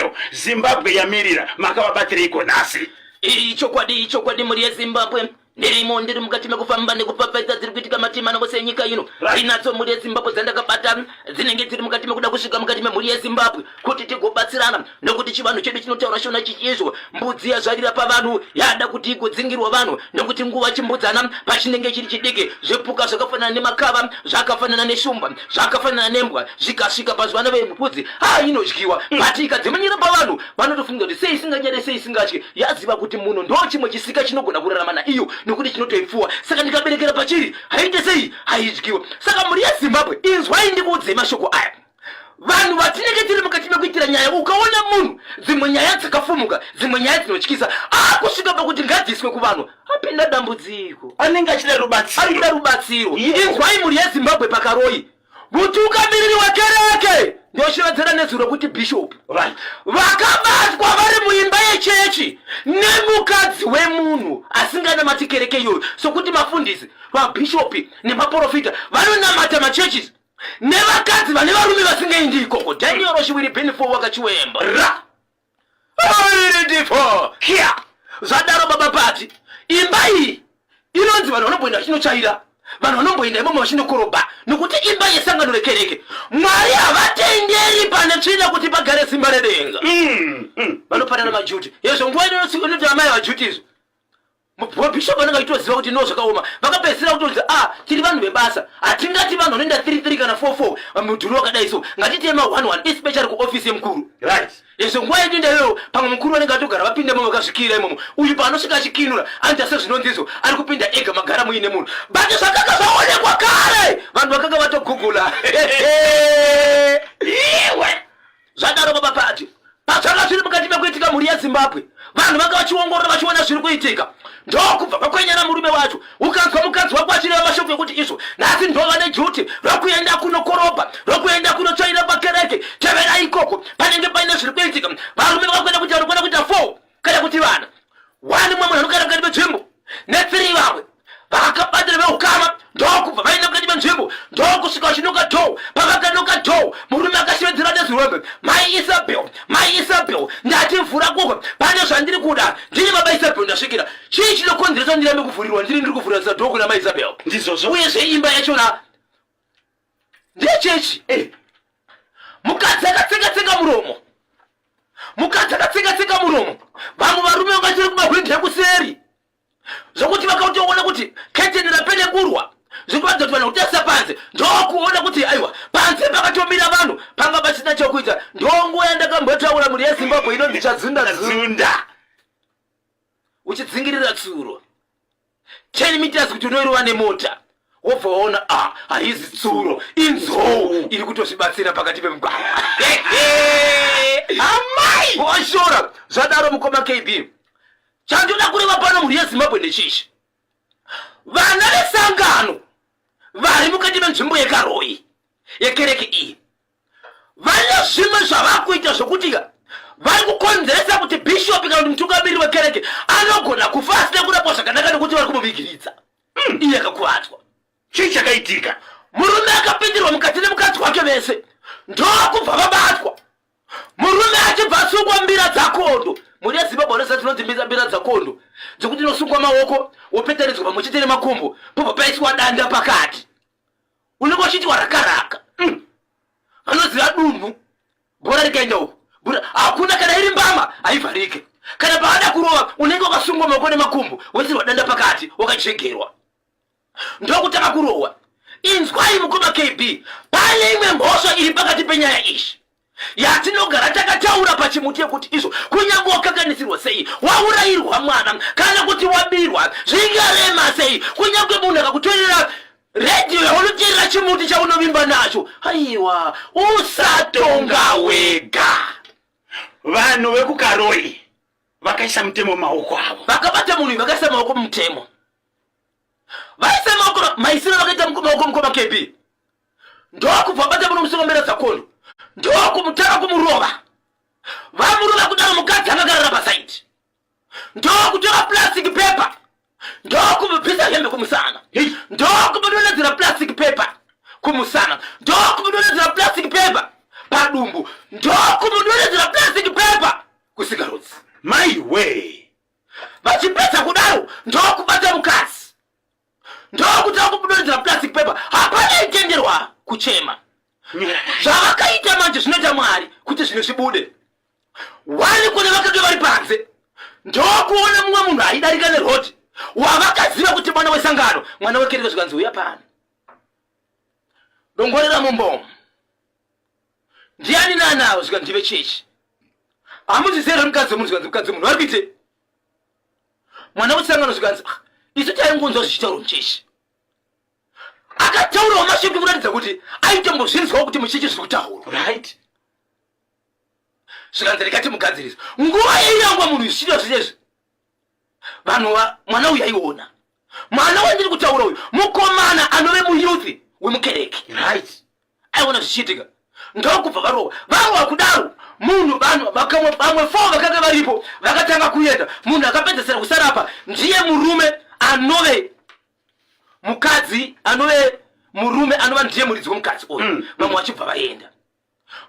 Daniel, Zimbabwe yamirira, makavabatireiko nhasi? Ichokwadi, ichokwadi mhuri yeZimbabwe. Ndirimo, ndiri mukati mekufamba nekupfapfaidza dziri kuitika matimana ose enyika ino. Ndinadzo mhuri yeZimbabwe dzandakabata dzinenge dziri mukati mekuda kusvika mukati memhuri yeZimbabwe kuti tigobatsirana nokuti chivanhu chedu chinotaura shona chichizvo mbudzi yazvarira pavanhu yada kuti igodzingirwa vanhu nokuti nguva chimbudzana pachinenge chiri chidiki zvipuka zvakafanana nemakava zvakafanana neshumba zvakafanana nembwa zvikasvika pazvivana vembudzi ha inodyiwa but ikadzimenyera pavanhu vanotofunga kuti sei isinganyare sei isingatye yaziva kuti munhu ndo chimwe chisika chinogona kurarama naiyo nokuti chinotoipfuwa saka ndikaberekera pachiri haite sei haidyiwa saka mhuri yezimbabwe inzwai ndikuudzei mashoko aya vanhu vatinenge tiri mukati mekuitira nyaya ukaona munhu dzimwe nyaya dzakafumuka dzimwe nyaya dzinotyisa akusvika pakuti ngadziiswe kuvanhu apinda dambudziko anenge achida rubatsiro arikuda rubatsiro inzwai mhuri yezimbabwe pakaroi mutungamiriri wekereke ndoshevedzera nezwi rokuti bishop vakabatwa vari muimba yechechi nemukadzi wemunhu asinganamati kereke iyoyo sokuti mafundisi vabhishopi nemaprofita vanonamata machurches nevakadzi vane varume vasingaendi ikoko daniel roshiwiri benfo wakachiwemba ra ndifo kia zvadaro baba pati imba iyi inonzi vanhu vanomboenda vachinotsvaira vanhu vanomboenda imomo vachinokorobha nokuti imba yesangano rekereke mwari havatenderi pane tsvina kuti pagare simba redenga vanopanana majuti yezvo nguva inoti amai vajuti izvo Bishop vanenge vachitoziva kuti no zvakaoma vakapedzisira kutonzi a ah, tiri vanhu vebasa hatingati vanhu vanoenda 33 kana 44 mudhuri wakadai so ngatitee ma 11 especially kuofisi yemukuru right izvo nguva yedu iyoyo pamwe mukuru vanenge vatogara vapinda imomo vakazvikira imomo uyu paanosvika achikinura anoita sezvinonzi izvo ari kupinda ega magara muine munhu but zvakanga zvaonekwa kare vanhu vakanga vatogugula iwe Zvadaro baba Pati, pazvanga zviri mukati mekuitika mhuri yeZimbabwe, vanhu vanga vachiongorora vachiona zviri kuitika. Ndokubva kwakwenyana murume wacho, ukanzwa mukadzi wako achireva mashoko ekuti izvo nhasi ndova nejuti rokuenda kunokorobha, rokuenda kunotsvaira pakereke, tevera ikoko panenge paine zviri kuitika. Varume vakakwenda kuti vanokwana kuita 4 kana kuti vana one mumwe munhu anogara mukati menzvimbo nethree vamwe vakabatira veukama ndokubva vaenda mukati menzvimbo ndokusvika vachinoka dhoo pavakanoka dhoo murume akashevedzera nezirombe mai isabel mai isabel ndati mvura kuko pane zvandiri kuda ndini baba isabel ndasvikira chii chinokonzeresa ndirambe kuvhurirwa ndiri ndiri kuvhurira dhoo kuna mai isabel ndizvozvo uyezve imba yachona ndechechi eh. Mukadzi akatsenga tsenga muromo mukadzi akatsenga tsenga muromo vamwe varume vanga chiri kumahwindi ekuseri zvokuti vakatoona kuti keteni rapenengurwa zvikuratidza kuti vanhu kutarisa panze ndokuona kuti aiwa panze pakatomira vanhu panga pasina chokuita ndonguva yandakambotaura mhuri yezimbabwe inonzi chadzunda dzunda uchidzingirira tsuro 10 meters kuti unoirova nemota wobva waona ah haizi tsuro inzou iri kutozvibatsira pakati pemugwagwa amai washora zvadaro mukoma kb chandoda kureva pano mhuri yezimbabwe ndechichi vana vesangano vari mukati menzvimbo yekaroi yekereke iyi vane zvimwe zvavakuita zvokuti vari kukonzeresa kuti bhishopi kana kuti mutungamiriri wekereke anogona kufa asina kurapwa zvakanaka nekuti vari kumuvigiridza iye akakuvadzwa Chii chakaitika? Murume akapindirwa mukati nemukadzi wake vese ndokubva vabatwa. Murume achibva asungwa mbira dzakondo. Mhuri yeZimbabwe vanoziva dzinonzi mbira dzakondo dzekuti inosungwa maoko wopetanidzwa pamwe chete nemakumbo pobva paiswa danda pakati unenge uchiitwa rakaraka. Vanoziva dunhu bhora rikaenda uku bhora hakuna kana iri mbama haivharike kana paada kurova unenge wakasungwa maoko nemakumbo woisirwa danda pakati wakajegerwa ndokutanga kurohwa inzwai mukoma kb pane imwe mhosva iri pakati penyaya iyi yatinogara takataura pachimuti yekuti izvo kunyange wakanganisirwa sei waurayirwa mwana kana kuti wabirwa zvingarema sei kunyange munhu akakutorera redhiyo yaunoteerera chimuti chaunovimba nacho aiwa usatonga wega Vanhu vekuKaroi vakaisa mutemo mumaoko avo. Vakabata munhu uyu vakaisa maoko mumutemo. Vaisa maoko maisiro vakaita maoko mukoma KB. Ndokubva bata muno musongombera dzakondo. Ndokumutanga kumurova. Vamurova kudaro mukadzi akagarara pasaidi. Ndokutora plastic paper. Ndokumubvisa hembe kumusana. Ndokumudonhedzera plastic paper kumusana. Ndokumudonhedzera plastic paper padumbu. Ndokumudonhedzera plastic paper. kuchema. Zvavakaita manje zvinoita Mwari kuti zvinhu zvibude. Wani kune vakange vari panze ndokuona mumwe munhu aidarika neroad wavakaziva kuti mwana wesangano, mwana wekereke, zvikanzi uya pano dongorera mumbomo. Ndiani nanawo? Zvikanzi ndive chechi. Hamuzizive here mukadzi wemunhu? Zvikanzi mukadzi wemunhu vari kuite mwana wesangano. Zvikanzi ah, isu taingonzwa zvichitaurwa muchechi. Akataurawo mashoko kuratidza kuti aitombozvinzwawo kuti muchechi zviri kutaurwa. Zvikanzi rikati mugadzirisa nguva yeirangwa munhu zvichiitwa zvese izvi. Vanhu mwana uyu aiona mwana wandiri kutaura uyu mukomana anove muyouth wemukereke. Aiona zvichiitika, ndokubva varova. Varova kudaro munhu, vanhu vakamwe vamwe 4 vakanga varipo vakatanga kuenda. Munhu akapedzesera kusara apa ndiye murume anove mukadzi, anove murume anova ndiye muridzi wemukadzi uyu. Vamwe vachibva vaenda.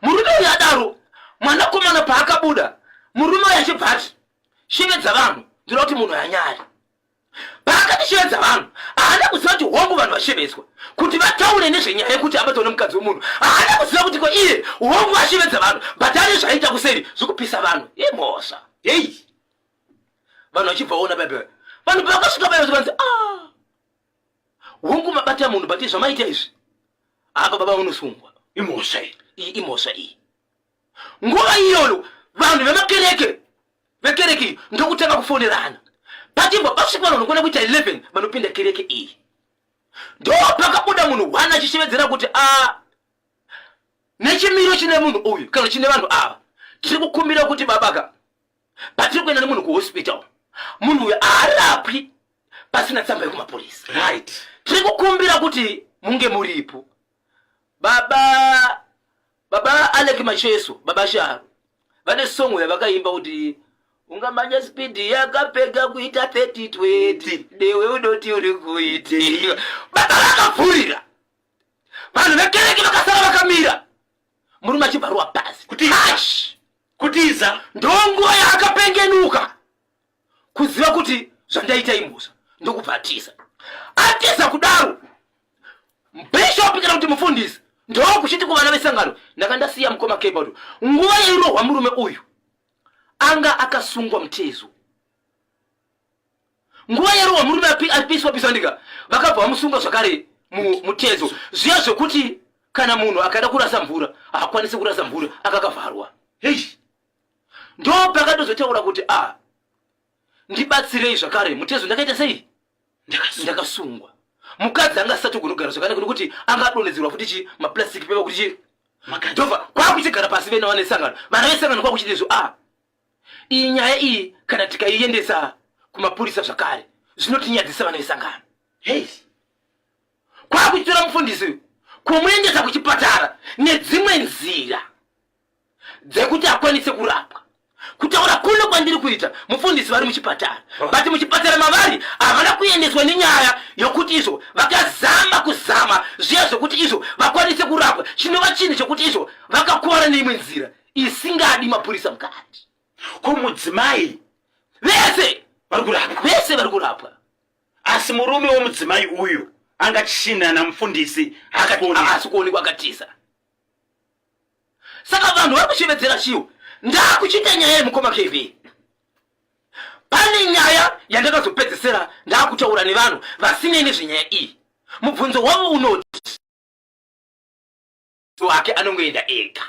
Murume uyu adaro, mwanakomana paakabuda, murume uyu achibva ati shevedza vanhu, ndinoda kuti munhu anyare. Paakati shevedza vanhu, haana kuziva kuti hongu vanhu vashevedzwa kuti vataure nezvenyaya yekuti abatwa nemukadzi wemunhu. Haana kuziva kuti ko iye hongu ashevedza vanhu, but ane zvaiita kuseri zvekupisa vanhu imhosva. Hei, vanhu vachibva ona baibai. Vanhu pavakasvika baibai zvikanzi ah, hongu mabata munhu, but zvamaita izvi apa baba unosungwa. Imhosva iyi. Iyi imhosva iyi. Nguva iyoyo vanhu vemakereke vekereke iyi ndokutanga kufonerana. Pachibva pasvika vanhu vanokwana kuita 11 vanopinda kereke iyi. Ndo pakabuda munhu one achishevedzera kuti a nechimiro chine munhu uyu kana chine vanhu ava, tiri kukumbira kuti babaka patiri kuenda nemunhu kuhospital, munhu uyu haarapwi pasina tsamba yekumapurisa. Tiri kukumbira kuti munge muripo. Baba Alec Macheso, Baba Sharo, vane song yavakaimba kuti ungamanya spidi yakapega kuita 3020 newe unoti uri kuitei. Baba vakavhurira vanhu vekereke vakasara vakamira, murume achibva ruwa pasi. Kutiza. Ash! Kutiza. Ndonguva yaakapengenuka kuziva kuti zvandaita imhosva, ndokubva atiza. Atiza kudaro, bishop kana kuti mufundisi ndokuchiti kuvana vesangano, ndanga ndasiya mukoma Kebado. Nguva yairohwa murume uyu anga akasungwa mutezo. Nguva yairohwa murume apiswa piswa ndika vakabva vamusunga zvakare mutezo zviya zvekuti kana munhu akada kurasa mvura haakwanisi kurasa mvura, akakavharwa. Hei. Ndo pakatozotaura kuti a ndibatsirei zvakare mutezo, ndakaita sei, ndakasungwa. Mukadzi anga asati kunogara zvakanaka nekuti anga adonhedzerwa futi chi maplastic paper kuti chi ndobva kwakuchigara pasi vena vane sangano, vana vesangano kwakuchiti izvo a iyi nyaya iyi kana tikaiendesa kumapurisa zvakare zvinotinyadzisa vana vesangano. Hei. Kwakuchitora mufundisi kumuendesa kuchipatara nedzimwe nzira dzekuti akwanise kurapwa. Kutaura kuno kwandiri kuita, mufundisi vari muchipatara, but muchipatara mavari havana kuendeswa nenyaya yokuti izvo vakazama kuzama zviya zvokuti izvo vakwanise kurapwa, chinova chinhu chokuti izvo vakakuvara neimwe nzira isingadi mapurisa mukati. Ko mudzimai? Vese vari kurapwa. Vese vari kurapwa. Asi murume wemudzimai uyu anga chishinana namufundisi haasi kuonekwa, akatiza. Saka vanhu vari kushevedzera chiwo. Ndakuchiita nyaya yemukoma KB. Pane nyaya yandakazopedzesera ndakutaura nevanhu vasinei nezvenyaya iyi. Mubvunzo wavo unoti wake anongoenda ega,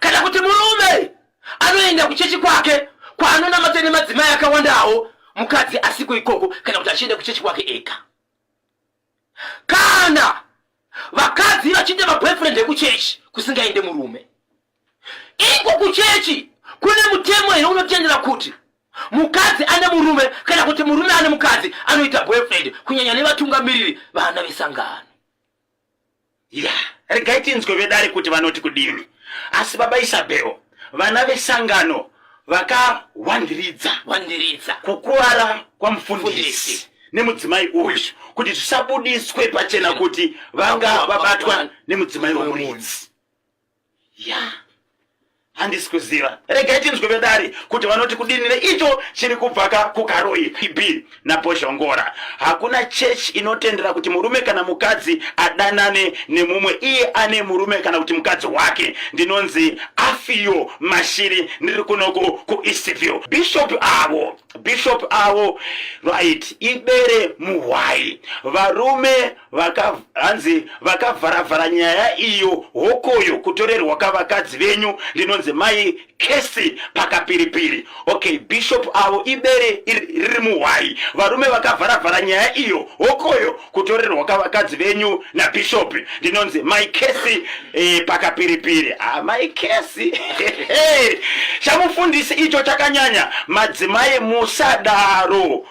Kana kuti murume anoenda kuchechi kwake kwaanonamata nemadzimai akawandawo, mukadzi asiko ikoko, kana kuti achienda kuchechi kwake ega. Kana vakadzi vachiita maboyfriend ekuchechi kusingaende murume iko kuchechi, kune mutemo here unotendera kuti mukadzi ane murume kana kuti murume ane mukadzi anoita boyfriend, kunyanya nevatungamiriri vana vesangano? Ya, regai tinzwe vedare kuti vanoti kudini. Asi baba Isabel, vana vesangano vakawandiridza wandiridza kukuvara kwamufundisi Mufundisi nemudzimai uyu kuti zvisabudiswe pachena kuti vanga vabatwa nemudzimai wemuridzi. Ya, Handisi kuziva. Regai tinzwe vedare kuti vanoti kudini neicho chiri kubvaka kuKaroi. B naBhozhongora. Hakuna church inotendera kuti murume kana mukadzi adanane nemumwe iye ane murume kana kuti mukadzi wake. Ndinonzi Afiyo Mashiri ndiri kunoku kuEastview. Bishop avo Bishop avo right ibere muhwai varume vaka hanzi vakavharavhara nyaya iyo hokoyo kutorerwa kavakadzi venyu ndinonzi mai Kesi pakapiripiri okay bishop avo ibere riri muhwai varume vakavharavhara nyaya iyo hokoyo kutorerwa kavakadzi venyu nabishop ndinonzi mai Kesi eh, pakapiripiri ah, mai Kesi chamufundisi icho chakanyanya madzimai musadaro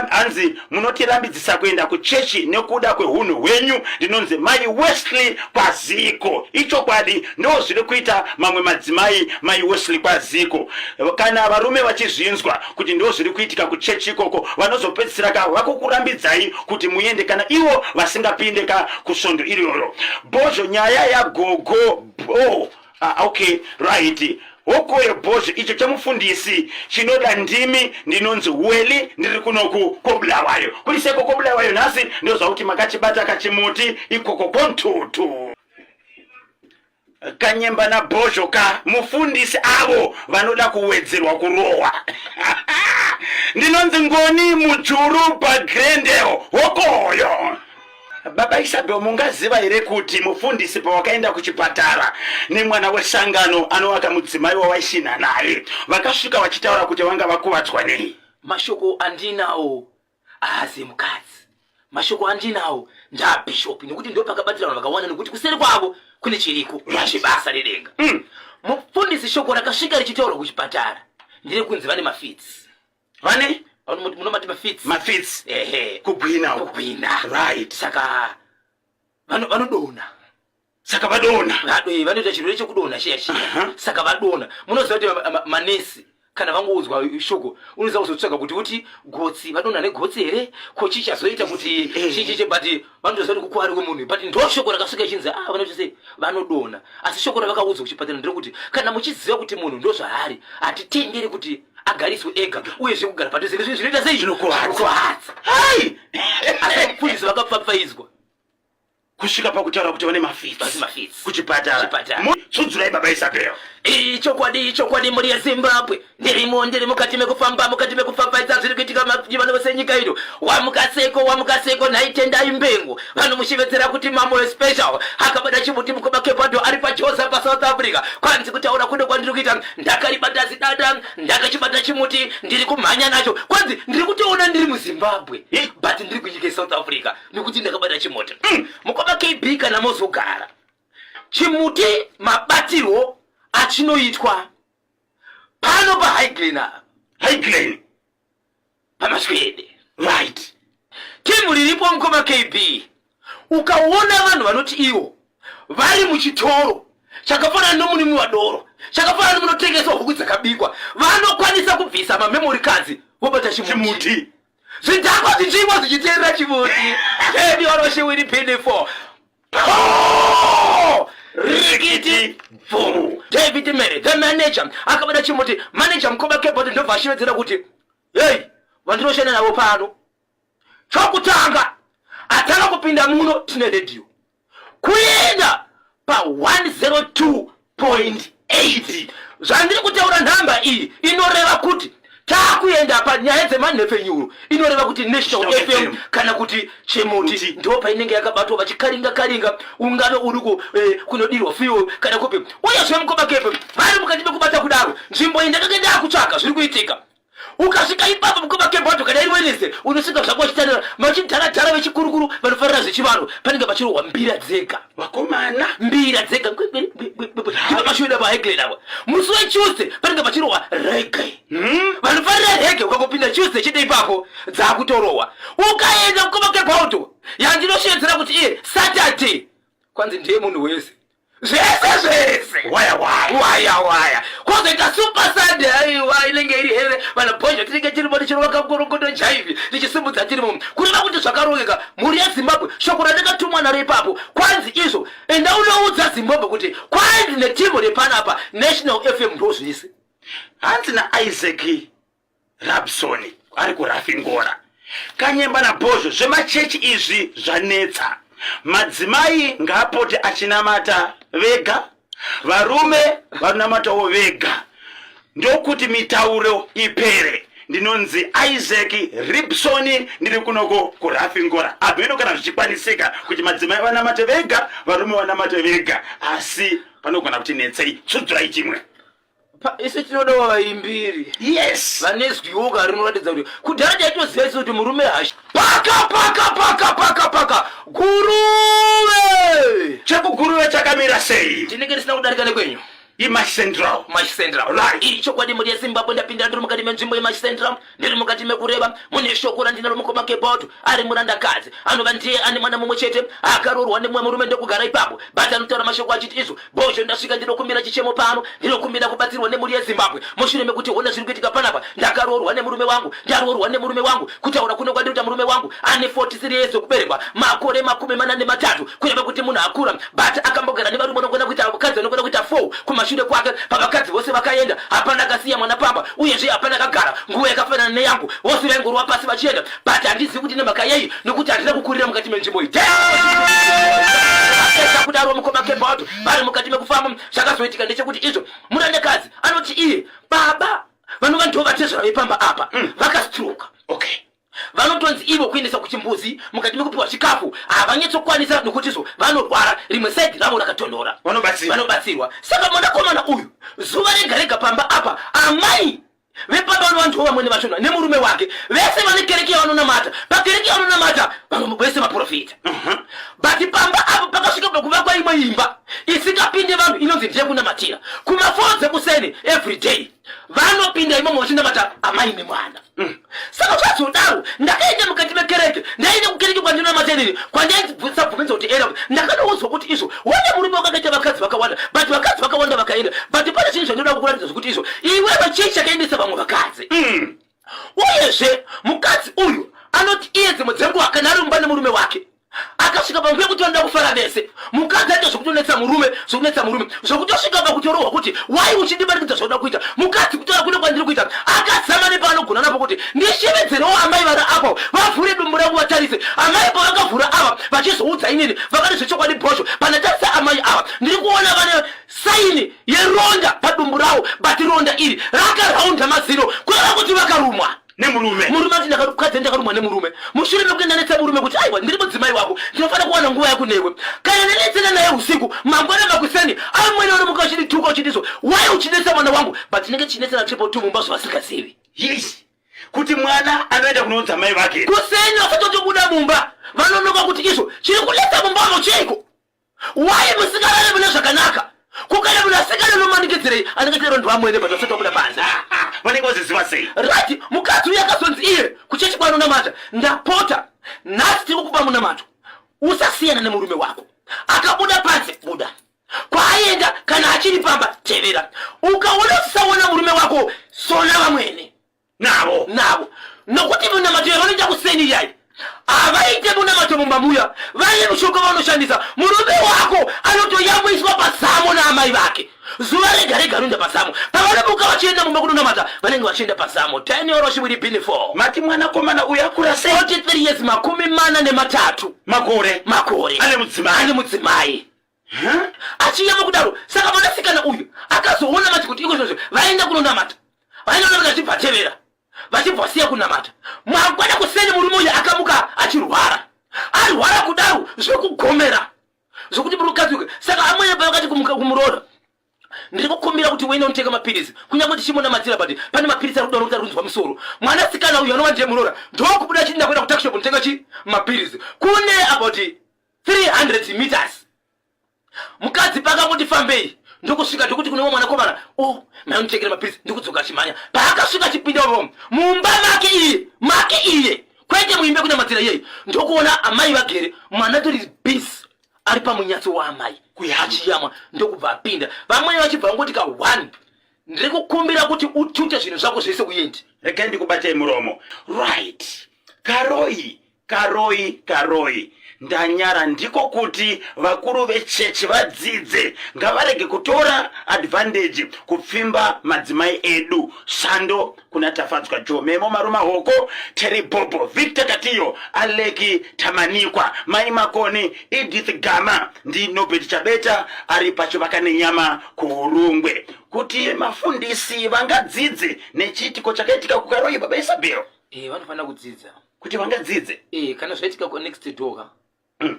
hanzi munotirambidzisa kuenda kuchechi nekuda kwehunhu hwenyu ndinonzi mai Wesley kwaziko ichokwadi ndo zviri kuita mamwe madzimai mai Wesley kwaziko kana varume vachizvinzwa kuti ndo zviri kuitika kuchechi ikoko vanozopedzisira ka vakukurambidzai kuti muende kana ivo vasingapinde ka kusvondo iroro bhozho nyaya yagogo bo Ah, okay right hokoyo bhozho icho chemufundisi chinoda ndimi ndinonzi weli ndiri kunoku kobulawayo kuri seko kobulawayo nhasi ndozvakuti makachibata kachimuti ikoko kontutu kanyemba nabhozho ka mufundisi avo vanoda kuwedzerwa kurohwa ndinonzi ngoni mujuru pagrendel hokoyo Baba Isabel, mungaziva here kuti mufundisi pawakaenda kuchipatara nemwana wesangano anovaka mudzimai wawaishinha naye vakasvika vachitaura kuti vanga vakuvadzwa nei? Mashoko andinawo haazi emukadzi, mashoko andinawo ndaabhishopi nekuti ndo pakabatira vanhu vakawanda nekuti kuseri kwavo kune chiriko chebasa redenga. Mufundisi shoko rakasvika richitaurwa kuchipatara nderekunzi vane mafitsi. Vane munomati mafits. Mafits. Ehe. Kugwina. Kugwina. Right. Saka vanodona. Saka vadona. Vanoita chirwere chekudonha chiya chiya. Saka vadona. Munoziva kuti manesi kana vangoudzwa shoko unoziva kuzotsvaga kuti uti gotsi vadonha negotsi here ko chii chazoita kuti chichiche but vanotoziva kuti kukwari kwemunhu but ndo shoko rakasvika ichinzi ah vanoita sei vanodonha asi shoko ravakaudzwa kuchipatara nderekuti kana muchiziva kuti munhu ndozvaari hatitenderi kuti agariswe ega uyezve kugara padhuze nezvinhu zvinoita sei zvinokuvadza hai asi mufundisi vakapfapfaidzwa kusvika pakutaura kuti vane mafitsi kuchipatara tsudzurai baba Isabel ichokwadi ichokwadi mhuri yeZimbabwe ndirimo ndiri mukati mekufamba mukati mekupfapfaidza zviri kuitika vano vose nyika ino wamukaseko wamukaseko nhaitendai mbengo vanhu muchivedzera kuti mambo special akabata chimuti mukoma kebhadho ari pajoza paSouth Africa kwanzi kutaura kuno kwandiri kuita ndakaribata zidada ndakachibata chimuti ndiri kumhanya nacho kwanzi ndiri kutoona ndiri muZimbabwe but ndiri kunyika yeSouth Africa nekuti ndakabata chimuti. Mukoma KB kana mozogara chimuti mabatirwo achinoitwa pano paHighglen apa. Highglen pamaswede. Right. Timu riripo mukoma KB ukaona vanhu vanoti ivo vari muchitoro chakafanana nomunimi wadoro chakafanana nomunotengeswa huku dzakabikwa vanokwanisa kubvisa mamemory cards vobata chimuti zvidhakwa zvichimwa zvichiteerera chimuti edi varoshiwiri pini 4 rikiti bvu David Mary the manager akabata chimuti manager mukoma kebhoti ndobva ashevedzera kuti hei vandinoshanda navo pano chokutanga atanga kupinda muno tine redhiyo kuenda pa 102.8 zvandiri kutaura nhamba iyi inoreva kuti takuenda panyaya dzemanhepfenyuro inoreva kuti National FM kana kuti Chimuti ndo painenge yakabatwa vachikaringa karinga ungave uri kunodirwa fuel kana kupi uyezve mukoma kepe vari mukati mekubata kudaro nzvimbo iyi ndakanga ndakutsvaga zviri kuitika ukasvika ipapo mukoma kebhodho kana iri Wednesday unosvika zvako vachitarira vachidharadhara vechikurukuru vanofarira zvechivanhu panenge pachirohwa mbira dzega vakomana mbira dzega ndipo pashoida paHeglen ava musi weTuesday panenge pachirohwa reggae vanofarira reggae ukangopinda Tuesday chete ipapo dzakutorohwa ukaenda mukoma kebhodho yandinoshedzera kuti iye Saturday kwanzi ndiye munhu wese zvese zvese waya waya waya waya. Kwozoita Super Sunday, aiwa inenge iri here vana bhozho, tinenge tirimo tichirova kangorokoto jaivi tichisimudza tirimo, kureva kuti zvakarongeka. Mhuri yeZimbabwe, shoko randakatumwa naro ipapo kwanzi izvo, enda unoudza Zimbabwe kuti kwanzi netimu repanapa National FM ndozvese. Hanzi naIsaac Rabsoni ari kuRafingora, Kanyemba naBhozho, zvemachechi izvi zvanetsa. Madzimai ngaapote achinamata vega, varume vanamatawo vega, ndokuti mitauro ipere. Ndinonzi Isaac Ribsoni, ndiri kunoko kuRafingora. Hameno kana zvichikwanisika kuti madzimai vanamate vega, varume vanamate vega, asi panogona kuti netsei. Tsudzurai chimwe. Isu tinodawo vaimbiri. Yes. Vane zwiwoka rinoratidza kuti kudhara taitoziva isu kuti murume hashi. Paka paka paka paka paka Guruve. Chekuguruve chakamira sei? Tinenge tisina kudarika nekwenyu. IMash Central. Mash Central. Right. Iri chokwadi mhuri yeZimbabwe, ndapinda ndiri mukati menzvimbo yeMash Central, ndiri mukati mekureva mune shoko randinaro. Mukoma Keboto ari murandakadzi anova ndiye ane mwana mumwe chete, akaroorwa nemumwe murume ndokugara ipapo, but anotaura mashoko achiti izvo, Bhozho, ndasvika ndinokumbira chichemo pano, ndinokumbira kubatsirwa nemhuri yeZimbabwe mushure mekuti hona zviri kuitika panapa. Ndakaroorwa nemurume wangu, ndaroorwa nemurume wangu. Kutaura kuno kwandinoita, murume wangu ane 43 years okuberekwa, makore 43, kureva kuti munhu akura, but akambogara nevarume vanogona kuita vakadzi vanogona kuita 4 kumashure kwake. Pavakadzi vose vakaenda, hapana akasiya mwana pamba, uyezve hapana akagara nguva yakafanana neyangu. Vose vaingorova pasi vachienda, but handizivi kuti nemhaka yei, nokuti handina kukurira mukati menzvimbo iyi. Apedza kudaro mukoma Kebod vari mukati mekufamba, zvakazoitika ndechekuti izvo murandakadzi anoti iye baba vanova ndivo vatezvara vepamba apa vakastroka. Okay. Vanotonzi ivo kuendesa kuchimbuzi mukati mekupiwa chikafu havanyatsokwanisa nokuti izvo vanorwara, rimwe saidi ravo rakatonhora. Vanobatsirwa. Vanobatsirwa. Saka mwanakomana uyu zuva rega rega pamba apa, amai vepamba vanova ndivo vamwene vachona nemurume wake vese vane kereke yavanonamata. Pakereke yavanonamata vamwe vese maprofita, but pamba apo pakasvika pakuvakwa imwe imba isingapinde vanhu, inonzi ndeyekunamatira. Kuma4 dzekuseni every day vanopinda imomo vachinamata amai nemwana. Saka zvazodaro, ndakaenda mukati mekereke, ndaenda kukereke kwandinonamata inini, kwandaisabvumidzwa kuti enda. Ndakanoudzwa kuti izvo, wane murume wakakaita vakadzi vakawanda, but vakadzi vakawanda vakaenda, but pane zvinhu zvandinoda kukuratidza zvekuti izvo iwewe chii chakaendesa vamwe vakadzi. Uyezve mukadzi uyu anoti iye dzimwe dzenguva kana ari mumba nemurume wake, akasvika panguva yekuti vanoda kufara vese, mukadzi aita zvekutonetsa murume, zvekunetsa murume, zvekutosvika pakutorohwa kuti wai uchindimanikidza zvauda kuita. Mukadzi kutaura kune kwandiri kuita, akazama nepaanogona napo kuti ndishevedzerewo amai vari apo vavhure dumbu rangu vatarise. Amai pavakavhura ava vachizoudza inini, vakati zvechokwadi Bhozho, pandatarisa amai ava ndiri kuona vane saini yeronda padumbu ravo, but ronda iri rakaraunda mazino, kureva kuti vakarumwa nemurume. Murume ati ndakadzi ndakarumwa nemurume. Mushure mekuti ndanetsa murume kuti aiwa, ndiri mudzimai wako, ndinofanira kuwana nguva yako newe, kana ndanetsana naye usiku, mangwana makuseni amwene vanomuka vachindituka uchindizvo wai uchinetsa mwana wangu, but tinenge tichinetsana 222 mumba zvavasingazivi. Yes. Kuti mwana anoenda kunoudza mai vake. Kuseni vasatotobuda mumba vanonoka kuti izvo chiri kunetsa mumbamo cheiko, wai musingarare mune zvakanaka? Kukana munhu asikana unomanikidzirei anenge chero ndiwamwene, but vasati vabuda panze. Vanenge vaziziva sei? Right. Mukadzi uyu akazonzi iye kuchechi kwaanonamata, ndapota, nhasi tiri kukupa munamato, usasiyana nemurume wako. Akabuda panze, buda kwaaenda, kana achiri pamba tevera. Ukaona usisaona murume wako, sona vamwene navo. Navo, nokuti munamato yavanoita kuseni iyai havaite munamato mumba muya, vane mushonga vanoshandisa. Murume wako anotoyamwiswa pazamo naamai vake zuva rega rega, anoenda pazamo. Pavanomuka vachienda mumba kunonamata, vanenge vachienda pazamo. Daniel Roshiviri bini 4. Mati mwanakomana uyu akura sei? 43 years, 43 makore. Makore. Ane mudzimai. Ane mudzimai. Huh? Achiyama kudaro, saka mwanasikana uyu akazoona mati kuti iko izvozvo vaenda kunonamata, vaenda kunonamata, vachibva tevera, vachibva vasiya kunamata. Mangwana kuseni murume uyu akamuka achirwara, arwara kudaro zvekugomera zvokuti murukadzi uyu, saka amwene pavakati kumuroora, ndiri kukumbira kuti uende unotenga mapirizi, kunyange tichimunamatira, but pane mapirizi ari kuda nokuti ari kunzwa musoro. Mwanasikana uyu anova ndiye muroora ndokubuda achiti ndakuenda kutuckshop unotenga chi mapirizi, kune about 300 meters. Mukadzi pakangoti fambei ndokusvika, ndokuti kune mwanakomana, o mai unotekera mapirizi, ndikudzoka achimhanya. Paakasvika achipinda umo mumba make iye, make iye, kwete muimbe kunamatira iyeye, ndokuona amai vagere, mwana tori busy ari pamunyatso waamai achiyamwa, ndokubva apinda. Vamwene vachibva vangoti ka 1. Ndiri kukumbira kuti utute zvinhu zvako zvese uende. Regai ndikubatei muromo. Right. Karoi, Karoi, Karoi. Ndanyara ndiko kuti vakuru vechechi vadzidze ngavarege kutora advantage kupfimba madzimai edu. Sando kuna Tafadzwa Joe, Memo Maruma Hoko, Terry Bobo, Victor Katiyo, Aleki Tamanikwa, Mai Makoni, Edith Gama ndi Nobert Chabeta ari pachivaka nenyama kuHurungwe. Kuti mafundisi vangadzidze nechiitiko chakaitika kuKaroi baba Isabel. Eh, vanofanira kudzidza. Kuti vangadzidze. Eh, kana zvaitika ku next door ka.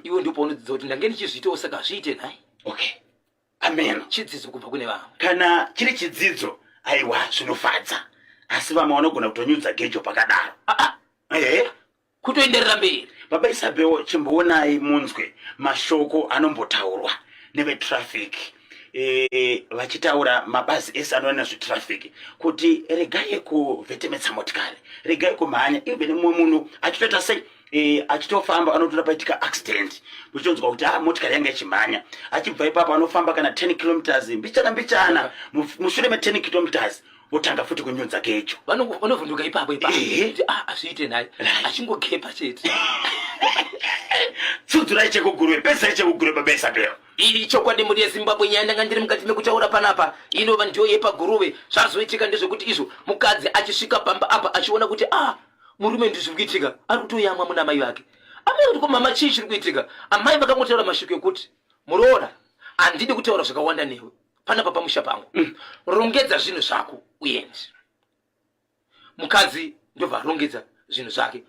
Iwe ndipo paunodzidza kuti ndange ndichizviitawo saka hazviite nhai. Okay. Amen. Chidzidzo kubva kune vamwe. Kana chiri chidzidzo aiwa zvinofadza. Asi vamwe vanogona kutonyudza gejo pakadaro. Ah, ah. Eh? Kutoenderera mberi. Baba Isabel chimboonai munzwe mashoko anombotaurwa nevetraffic e, vachitaura mabazi ese anoona nezvetraffic kuti regai kuvhetemetsa motikari, regai kumhanya even mumwe munhu achitoita sei e, achitofamba anotora paitika accident uchitonzwa kuti ah, motikari yanga ichimhanya achibva ipapo anofamba kana 10 kilometers mbichana mbichana mushure me 10 kilometers votanga futi kunyudza gejo vanovhunduka ipapo ipapo ah, azviite nhai achingogepa chete tsudzurai chekuguruve pedzai chekuguruve baba Isabel Iri chokwadi mhuri yeZimbabwe nyaya ndanga ndiri mukati mekutaura panapa inova ndiyo yepaguruve zvazoitika ndezvekuti izvo mukadzi achisvika pamba apa achiona kuti ah murume ndizviri kuitika ari kutoyamwa muna amai vake amai kuti ko mama chii chiri kuitika amai vakangotaura mashoko ekuti muroora handidi kutaura zvakawanda newe panapa pamusha pangu rongedza zvinhu zvako uende mukadzi ndobva arongedza zvinhu zvake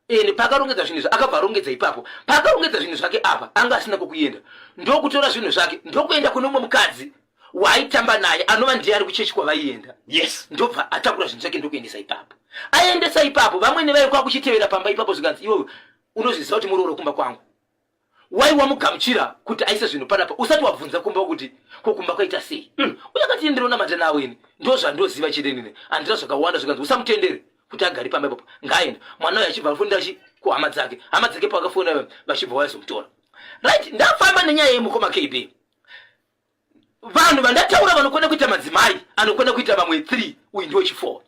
ende paakarongedza zvinhu izvi akabva arongedza ipapo paakarongedza zvinhu zvake apa anga asina kwekuenda ndokutora zvinhu zvake ndokuenda kune umwe mukadzi waaitamba naye anova ndiye ari kuchechi kwavaienda yes ndobva atakura zvinhu zvake ndokuendesa ipapo aendesa ipapo vamwene vaye kwakuchitevera pamba ipapo zvikanzi iwewe unozviziva kuti murooro kumba kwangu wai wamugamuchira kuti aise zvinhu panapa usati wabvunza kumba kuti ko kumba kwaita sei. Uye akati ndinonamata nawo ini ndozvandoziva chete inini handina zvakawanda zvikanzi usamutendere kuti agare pamba ipapo ngaaenda mwana uyo achibva afonera chi kuhama dzake hama dzake pavakafona vachibva vaizomutora right ndafamba nenyaya yemukoma KB vanhu vandataura vanokwana kuita madzimai anokwana kuita vamwe 3 uyu ndiwo chi4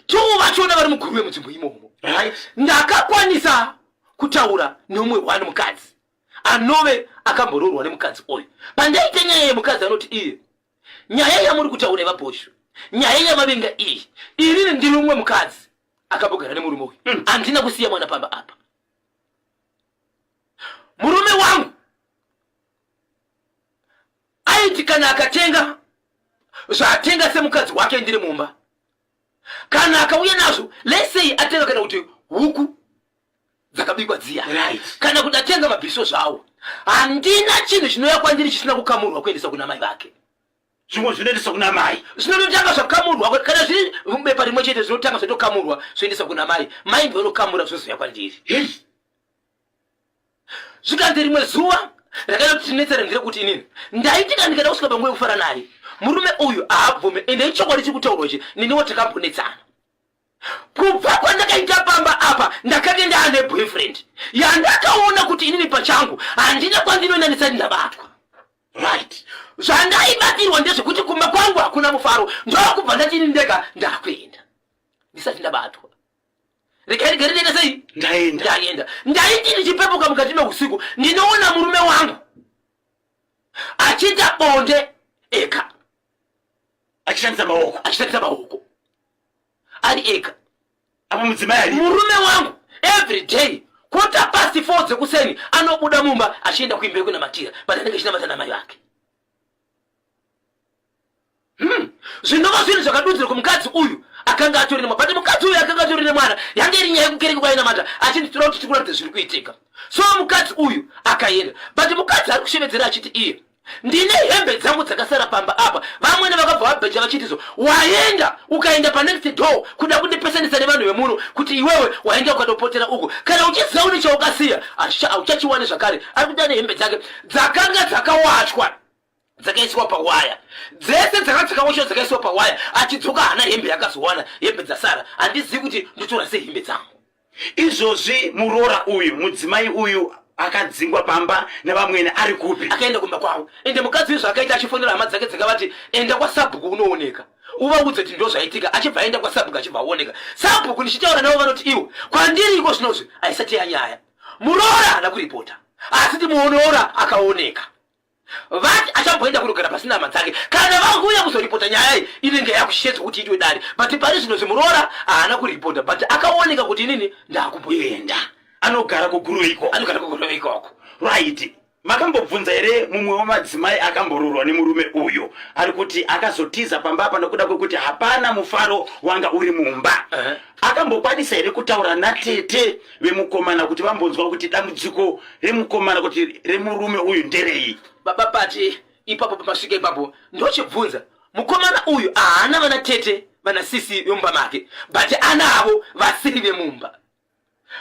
two vachona vari muguruve munzvimbo imomo right ndakakwanisa kutaura neumwe one mukadzi anove akamboroorwa nemukadzi uyu pandaita nyaya yemukadzi anoti iye nyaya yamuri kutaura yevabhoshu nyaya yamavinga iyi inini ndiri umwe mukadzi akambogara nemurume uyu handina kusiya mwana pamba apa murume wangu aiti kana akatenga zvaatenga semukadzi wake ndiri mumba kana akauya nazvo let's say atenga kana kuti huku dzakabikwa dziya right. kana kuti atenga mabhiso zvawo handina chinhu chinouya kwandiri chisina kukamurwa kuendesa kuna mai vake zvimwe zvinoendeswa kuna mai zvinototanga zvakamurwa kana zviri mubepa rimwe chete zvinotanga zvatokamurwa zvoendeswa kuna mai mai ndovanokamura zvozouya kwandiri hey. Zvikanzi rimwe zuva rakaita kuti tinetsane nderekuti inini ndaiti kana ndikada kusvika panguva yekufara naye murume uyu haabvume ende ichokwadi chiri kutaurwa ichi neniwo takambonetsana kubva kwandakaita pamba apa ndakange ndaane boyfriend yandakaona kuti inini pachangu handina kwandinoenda ndisati ndabatwa right zvandaibatirwa ndezvekuti kumba kwangu hakuna mufaro ndokubva ndati ini ndega ndakuenda ndisati ndabatwa regai ndigare ndienda sei ndaenda ndaenda ndaiti ndichipepuka mukati meusiku ndinoona murume wangu achiita bonde ega achishandisa maoko achishandisa maoko ari ega apo mudzimai ari murume wangu every day quarter past 4 dzekuseni anobuda mumba achienda kuimba yekunamatira but anenge achinamata namai vake Zvinova zvinhu zvakadudzirwa kumukadzi uyu akanga atori nemwana but mukadzi uyu akanga atori nemwana yange iri nyaya yekukereke kwainamata achinditora kuti tikuratidza zviri kuitika so mukadzi uyu akaenda but mukadzi ari kushevedzera achiti iye ndine hembe dzangu dzakasara pamba apa vamwene vakabva vabheja vachiti so waenda ukaenda panext door kuda kundipesanisa nevanhu vemuno kuti iwewe waenda ukatopotera uko kana uchiziva une chaukasiya hauchachiwani zvakare ari kuti ane hembe dzake dzakanga dzakawachwa dzakaiswa pawaya dzese dzanga dzakaoshwa dzakaiswa pawaya achidzoka haana hembe yakazowana hembe dzasara handizivi kuti ndotora sei hembe dzangu izvozvi muroora uyu mudzimai uyu akadzingwa pamba nevamwene ari kupi akaenda kumba kwavo ende mukadzi uyu zvaakaita achifonera hama dzake dzakavati enda kwasabhuku unooneka Uvaudze kuti ndozvaitika. Achibva aenda kwasabhuku achibva aoneka. Sabhuku ndichitaura navo vanoti iwo kwandiri iko zvinozvi haisati yanyaya. Muroora haana kuripota asi timuonoora akaoneka. Vati achamboenda kunogara pasina hama dzake. Kana vakuuya kuzoripota nyaya iyi inenge yakushedzwa kuti iitwe dare. But pari zvinozvi muroora haana kuripota but akaoneka kuti inini ndakumboenda. Anogara kuGuruve ikoko. Anogara kuGuruve ikoko. Right. Makambobvunza here mumwe wemadzimai akamboroorwa nemurume uyu ari kuti akazotiza pamba apa nokuda kwekuti hapana mufaro wanga uri mumba? Uh -huh. Akambokwanisa here kutaura natete vemukomana kuti vambonzwa kuti dambudziko remukomana kuti remurume uyu nderei? Baba Pati, ipapo pamasvika ipapo ndochibvunza mukomana uyu haana vana tete vana sisi vemumba make but anavo vasiri vemumba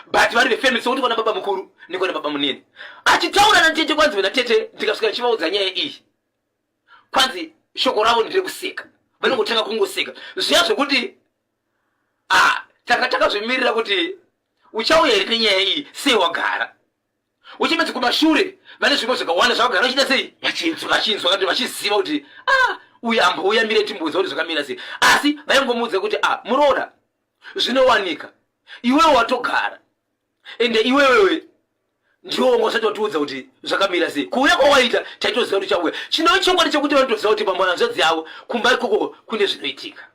but vari vefamily sokuti kwana baba mukuru nekwana baba munini achitaura natete kwanzi vena tete ndikasvika ndichivaudza nyaya iyi kwanzi shoko ravo nderekuseka vanongotanga kungoseka zviya zvekuti ah, tanga takazvimirira kuti uchauya here nenyaya iyi sei wagara uchimedzi kumashure vane zvimwe zvakawanda zvavagara vachida sei vachinzwa kana vachiziva kuti ah, uyu ambouya mire timbudza kuti zvakamira sei asi vaingomuudza kuti ah, muroora zvinowanika iwewe watogara ende iwewewe ndiwo wanga usati watiudza kuti zvakamira sei kuuya kwawaita taitoziva kuti uchauya chinova chokwadi chekuti vanotoziva kuti pamwana hanzvadzi yavo kumba ikoko kune zvinoitika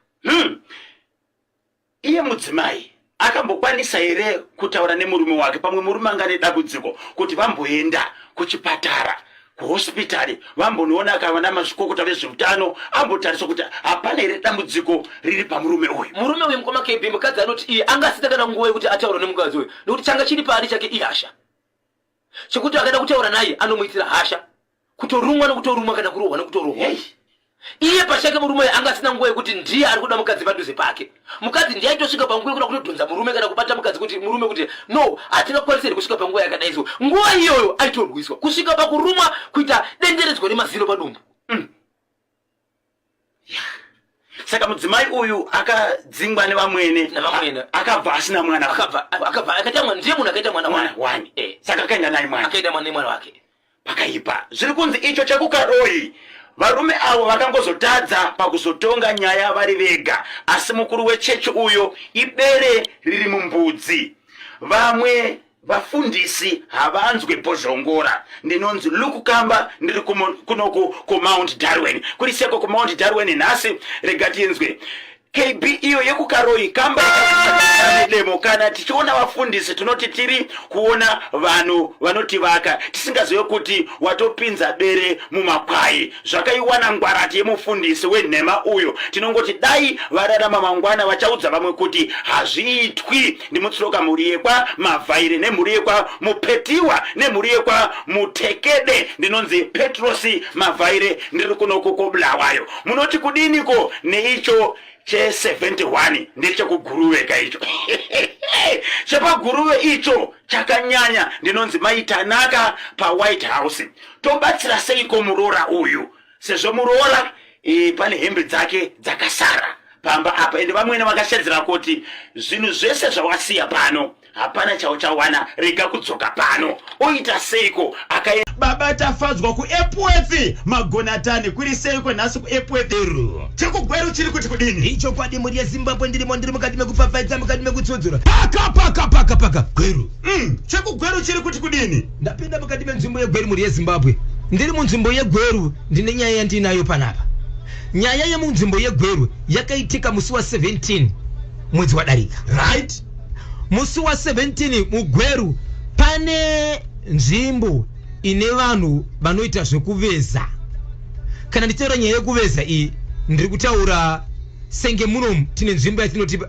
Iye mudzimai akambokwanisa here kutaura nemurume wake pamwe murume anga nedambudziko kuti vamboenda kuchipatara kuhospitari vambonoona akavana mazvikokota vezveutano ambotarisa kuti hapana here dambudziko riri pamurume uyu murume uyu mukoma KB mukadzi anoti iye anga asina kana nguva yekuti ataura nemukadzi uyu nekuti changa chiri paari chake ihasha chekuti akada kutaura naye anomuitira hasha kutorumwa nekutorumwa kana kurohwa nekutorohwa hey. Iye pachake murume uyu anga asina nguva yekuti ndiye ari kuda mukadzi padhuze pake. Mukadzi ndiye aitosvika panguva yekuda kutodhonza murume kana kubata mukadzi kuti murume kuti no hatingakwanisi here kusvika panguva yakadai so. Nguva iyoyo aitorwiswa kusvika pakurumwa kuita denderedzwa nemazino padumbu. Yeah. Saka mudzimai uyu akadzingwa nevamwene navamwene akabva asina mwana akabva akabva akaita mwana ndiye munhu akaita mwana mwana wani eh. Saka akaenda naye mwana akaenda mwana nemwana wake pakaipa zviri kunzi icho chekukaroi varume avo vakangozotadza pakuzotonga nyaya vari vega asi mukuru wechechi uyo ibere riri mumbudzi vamwe vafundisi havanzwe bhozhongora ndinonzi luke kamba ndiri kunoku kumount darwin kuri seko kumount darwin nhasi rega tinzwe KB iyo yekuKaroi kamba demo kana tichiona vafundisi tinoti tiri kuona vanhu vanotivaka tisingazive kuti watopinza bere mumakwai zvakaiwana ngwarati yemufundisi wenhema uyo tinongoti dai vararama mangwana vachaudza vamwe kuti hazviitwi ndimutsiroka mhuri yekwa mavhaire nemhuri yekwa mupetiwa nemhuri yekwa mutekede ndinonzi petrosi mavhaire ndiri kunoku kobulawayo munoti kudiniko neicho che71 ndechekuguruve ka icho chepaguruve icho chakanyanya ndinonzi maitanaka pawhite house tobatsira seiko muroora uyu sezvo muroora e, pane hembe dzake dzakasara pamba apa ende vamwene vakashedzera kuti zvinhu zvese zvawasiya pano hapana chauchawana rega kudzoka pano oita seiko aka Baba Tafadzwa kuEpworth magonatani kuri seiko nhasi kuEpworth chekugweru chiri kuti kudini Ichokwadi mhuri yeZimbabwe ndirimo ndiri mukati mekupfapfaidza mukati mekutsudzura paka paka paka paka Gweru Chekugweru chiri kuti kudini Ndapinda mukati menzvimbo yeGweru mhuri yeZimbabwe ndiri munzvimbo yeGweru ndine nyaya yandinayo panapa nyaya yemunzvimbo yeGweru yakaitika musi wa 17 mwedzi wadarika right Musi wa 17 muGweru pane nzvimbo ine vanhu vanoita zvekuveza. Kana ndichitaura nyaya yekuveza iyi ndiri kutaura senge muno tine nzvimbo yatinoti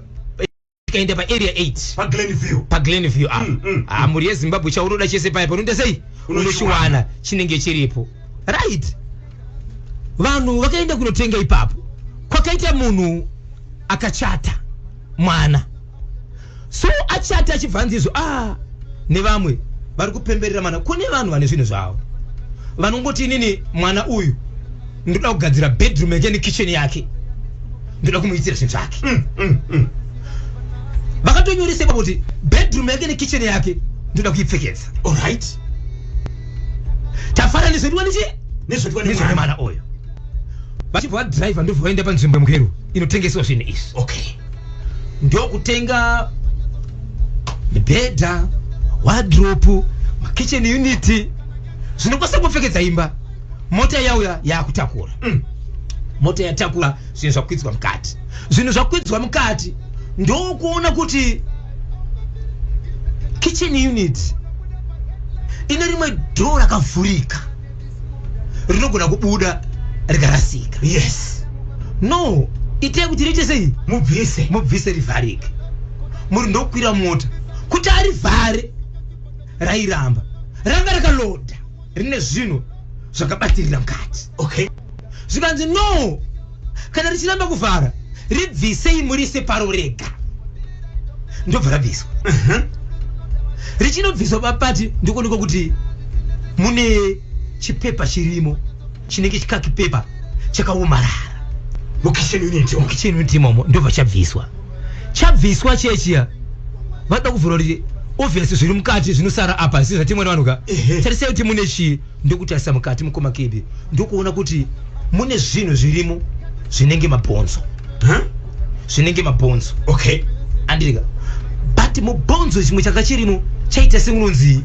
tikaenda paarea 8 paGlenview paGlenview apa ah, mhuri yeZimbabwe chaunoda chese paya panoita sei unochiwana chinenge chiripo right vanhu vakaenda kunotenga ipapo kwakaita munhu akachata mwana so achati achibva anzi izvo ah nevamwe vari kupemberera mwana kune vanhu vane zvinhu zvavo vanongoti inini mwana uyu ndoda kugadzira bedroom yake nekitchen yake ndoda kumuitira zvinhu zvake vakatonyoresa ipapo kuti bedroom yake nekitchen yake ndoda kuipfekedza Vachibva vadhiraivha, ndobva vaenda panzvimbo yemuKeru inotengeswa zvinhu izvi. Ndokutenga mibhedha, wardrobe, makitchen unit, zvinokwanisa kupfekedza imba. Mota yauya yakutakura. Mota yatakura zvinhu, zvakwidzwa mukati. Zvinhu zvakwidzwa mukati, ndokuona kuti kitchen unit ine rimwe dhoo rakavhurika rinogona kubuda rikarasika. No, itei kuti riite sei? Mubvise. Mubvise, rivharike. Muri ndokwira mota kuti arivhare, rairamba, ranga rakalodha, rine zvinhu zvakabatirira mukati. Zvikanzi, "No, kana richiramba kuvhara, ribvisei murise paro rega." Ndobva rabviswa. Richinobviswa papati, ndikuonekwa kuti mune chipepa chirimo chinenge chikhaki paper chakaomarara. Mukitchen unit. Mukitchen unit imomo. Ndobva chabviswa. Chabviswa chechiya, vada kuvhura kuti obviously zviri mukati zvinosara apa si zvatimwene vanhu ka. Tarisai kuti mune chii. Ndokutarisa mukati, mukoma Kebi, ndokuona kuti mune zvinhu zvirimo zvinenge mabhonzo. Huh? Zvinenge mabhonzo. Andirika, but mubhonzo chimwe changa chirimo chaita seunonzi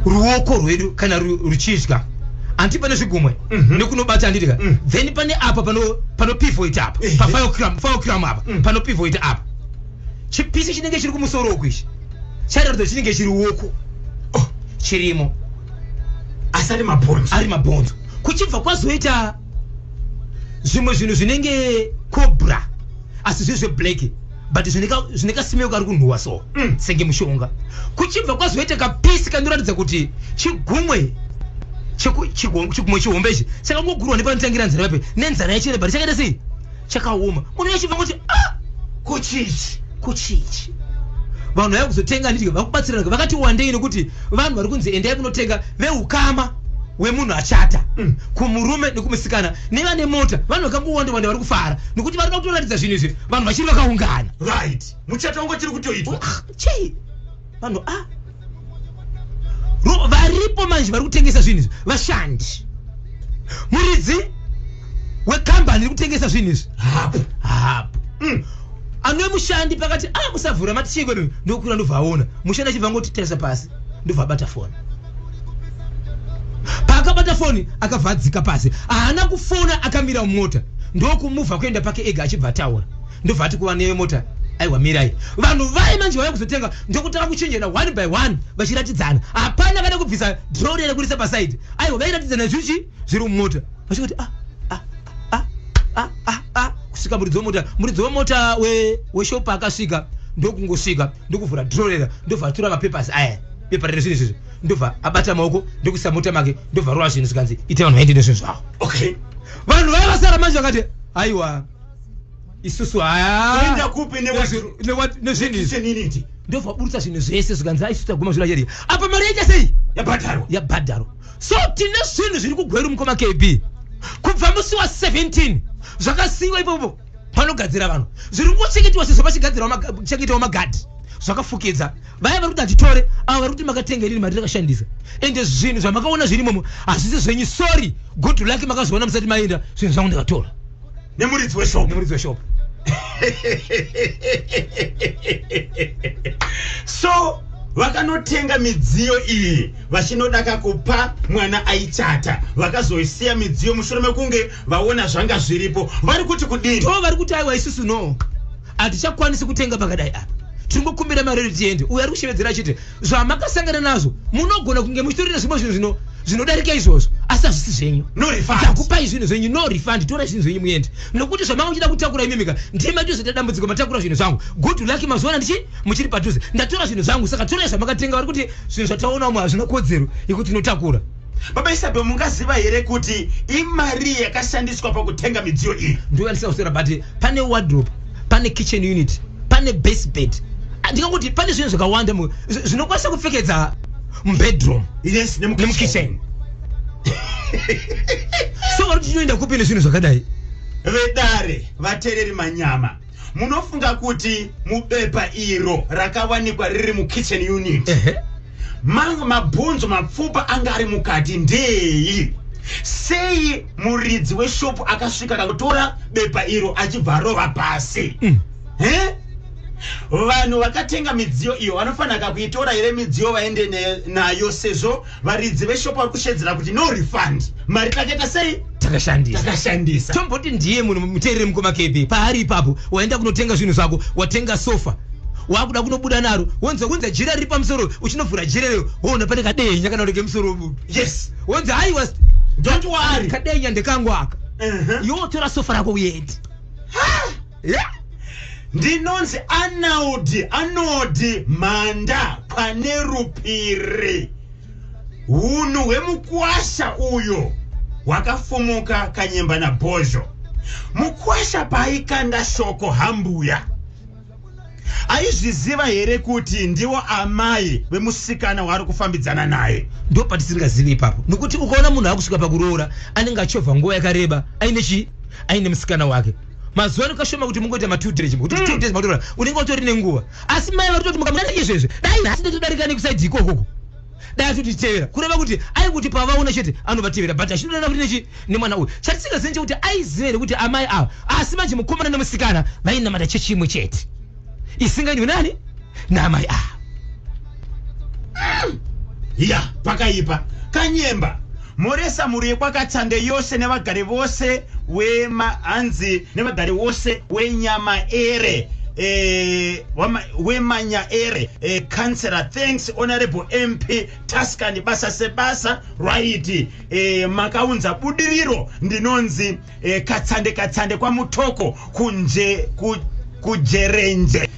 ruoko rwedu kana ruchidya, handi pane zvigumwe nekunobata, handitika? Then pane apa panopivoita apa. Pafulcrum apa. Panopivoita apa, chipisi chinenge chiri kumusoro uku ichi chairatidza chinenge chiri ruoko. Oh. Chirimo. Asi ari mabhonzo. Ari mabhonzo. Kuchibva kwazoita zvimwe zvinhu zvinenge cobra, asi zviri zveblack, but zvine kasimeo kari kunhuhwa so. Senge mushonga. Kuchibva kwazoita kapisi kanoratidza kuti chigumwe chigumwe chihombe ichi chakangogurwa nepanotangira nzara pape nenzara yacho, but chakaita sei? Chakaoma. Munhu yachibva ngoti, "Ah, kuchichi?" Kuchichi? Vanhu vaya kuzotenga, handiti vakubatsirana vakati wandei, nekuti vanhu vari kunzi endai kunotenga veukama wemunhu achata, kumurume nekumusikana, nevane mota. Vanhu vakangowanda wanda vari kufara nekuti vari kuda kutoratidza zvinhu izvi vanhu vachiri vakaungana. Right, muchato wangu chiri kutoitwa. Ah, chii vanhu a varipo manje vari kutengesa zvinhu izvi, vashandi. Muridzi wekambani iri kutengesa zvinhu izvi hapo. Hapo. Anove mushandi pakati a musavhura, mati chii kwedu? Ndokwira, ndobva aona mushandi achibva ngoti tarisa pasi, ndobva abata foni. Paakabata foni, akabva adzika pasi, haana kufona, akamira mumota, ndokumuvha kuenda pake ega, achibva ataura, ndobva ati kuva nevemota, "Aiwa, mirai." Vanhu vai manje vauya kuzotenga ndokutanga kuchenjera one by one vachiratidzana. Hapana kana kubvisa drori rekurisa pasaidi. Aiwa, vairatidzana zvichi zviri mumota, vachingoti, "Ah, ah, ah, ah, ah, ah," kusvika muridzi wemota, muridzi wemota weshopu akasvika, ndokungosvika, ndokuvhura drorera, ndobva atora mapapers aya, pepa rine zvinhu izvizvi, ndobva abata maoko, ndokuisa mota make, ndobva rova zvinhu. Zvikanzi, "Ite vanhu vaende nezvinhu zvavo." Vanhu vaya vasara manje vakati, "Aiwa, isusu haya." Kuenda kupi Nezvinhu izvi? Kitchen unit. Ndobva burutsa zvinhu zvese. Zvikanzi, "Aisu taguma zviro acheri apa, mari yaita sei?" Yabhadharwa. Yabhadharwa. So tine zvinhu zviri kuGweru, mukoma KB, kubva musi wa17 zvakasiyiwa ipopo panogadzira vanhu, zviri kungochengetwa sezvo pachigadzirwa magadhi, zvakafukidza. Vaya vari kuti hatitore, avo vari kuti makatenga, inini mari takashandisa, ende zvinhu zvamakaona zviri imomo hazvisi zvenyu. Sorry, good luck, makazviona musati maenda. Zvinhu zvangu ndakatora. Nemuridzi weshop. Nemuridzi weshop. So vakanotenga midziyo iyi vachinodaka kupa mwana aichata, vakazoisiya midziyo mushure mekunge vaona zvanga zviripo. Vari kuti kudini? Ndo vari kuti, "Aiwa, isusu no, hatichakwanisi kutenga pakadai apa, tingokumbira mari yedu tiende." Uyo ari kushevedzera achiti zvamakasangana nazvo munogona kunge muchitorina zvimwe zvinhu zvinodarika izvozvo, asi hazvisi zvenyu. No refund. Takupai zvinhu zvenyu, no refund. Torai zvinhu zvenyu muende, nokuti zvamanga muchida kutakura imimika ndima tozoita dambudziko. Matakura zvinhu zvangu, good luck, mazuva ndichi muchiri padhuze. Ndatora zvinhu zvangu, saka torai zvamakatenga. Vari kuti zvinhu zvataona umo hazvina kodzero yekuti tinotakura. Baba Isabel, mungaziva here kuti imari yakashandiswa pakutenga midziyo iyi? Ndoyandisina kuswera, but pane wardrobe, pane kitchen unit, pane basebed. Ndingangoti pane zvinhu zvakawanda zvinokwanisa kupfekedza mubedroom. Yes. Nemukitchen. So vari kuti tinoenda kupi nezvinhu zvakadai? Vedare, vateereri, manyama, munofunga kuti mubepa iro rakawanikwa riri mukitchen unit, mabhonzo, mapfupa anga ari mukati ndei? Sei muridzi weshopu akasvika akatora bepa iro achibva arova pasi? He? Vanhu vakatenga midziyo iyo vanofanira kuitora here midziyo vaende nayo, sezvo varidzi veshopu vari kushedzera kuti no refund, mari takaita sei? Takashandisa. Takashandisa. Tomboti ndiye munhu muteerere, mukoma KB, paari ipapo waenda kunotenga zvinhu zvako, watenga sofa, wakuda kunobuda naro, wonzwa kunzi jira riri pamusoro. Uchinovhura jira rero, woona pane kadenya kana kuti kemusoro wemunhu. Wonzi haiwa, Don't worry. kadenya ndekangu aka. Iwe wotora sofa rako uende. Yeah. Ndinonzi Anaudi Anodi Mhanda pane Rupiri. Hunhu hwemukwasha uyo hwakafumuka. Kanyemba naBhozho, mukwasha paaikanda shoko hambuya, aizviziva here kuti ndivo amai vemusikana waari kufambidzana naye? Ndo patisingazivi ipapo, nokuti ukaona munhu akusvika pakuroora, anenge achovha nguva yakareba aine chii, aine musikana wake. Mazuva ano kashoma kuti mungoita ma2 days, kuti 2 days makutora, unenge utori nenguva. Asi mai vari kutoti mukamudana izvezvi, dai nhasi ndotodarika nekusaidhi ikokoko, dai atotitevera. Kureva kuti aikuti pavaona chete anovatevera, but achidodana kuti nechi nemwana uyu. Chatisingazivi chekuti aiziva here kuti amai ava. Asi manje mukomana nemusikana vainamata chechimwe chete isingainwi nani naamai ava. Ya, pakaipa. Kanyemba, moresa mhuri yekwakatsande yose nevagari vose wemahanzi nevagari vose wenyama ere, wemanya ere. Councillor, thanks Honorable MP Taskani, basa sebasa. Right, makaunza budiriro. Ndinonzi Katsande Katsande kwaMutoko kunje kujerenje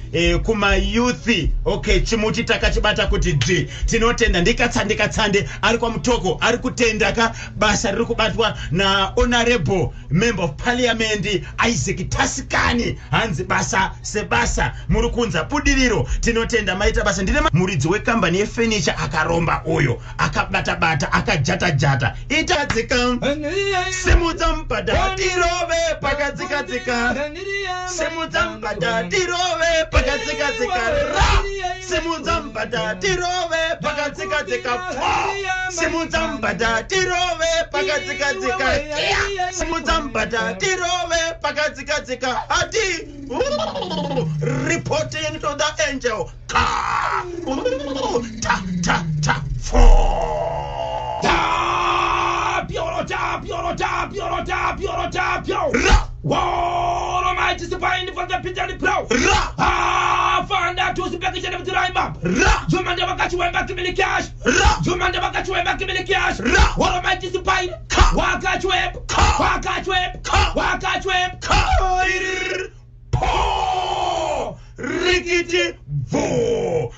kumayouth. Okay, chimuti takachibata kuti dzvi. Tinotenda. Ndikatsande Katsande ari kwaMutoko, ari kutenda ka basa riri kubatwa naHonorable Member of Parliament Isaac Tasikani. Hanzi basa sebasa, muri kunza budiriro. Tinotenda, maita basa. Ndine muridzi wekambani yefurniture akaromba uyo, akabata-bata, akajata-jata. Itadzika, simudza mubhadha tirove pakadzikadzika, simudza mubhadha tirove pakadzikadzika, ra, simudza mubhadha tirove pakadzikadzika, pfo, simudza mubhadha tirove pakadzikadzika, tia, simudza mubhadha tirove pakadzikadzika. Ati reporting to the angel ka ta ta ta fo. Tapio, tapio, tapio, tapio, tapio. Ra. Woro mighty spine for the pit and pro. Ra. Ah, fanda tusipekishene mutiraimba. Ra. Jumande wakachiwemba kimili cash. Ra. Jumande wakachiwemba kimili cash. Ra. Woro mighty spine. Ka. Wakachwemba. Ka. Wakachwemba. Ka. Wakachwemba. Ka. Po, rikiti bvo.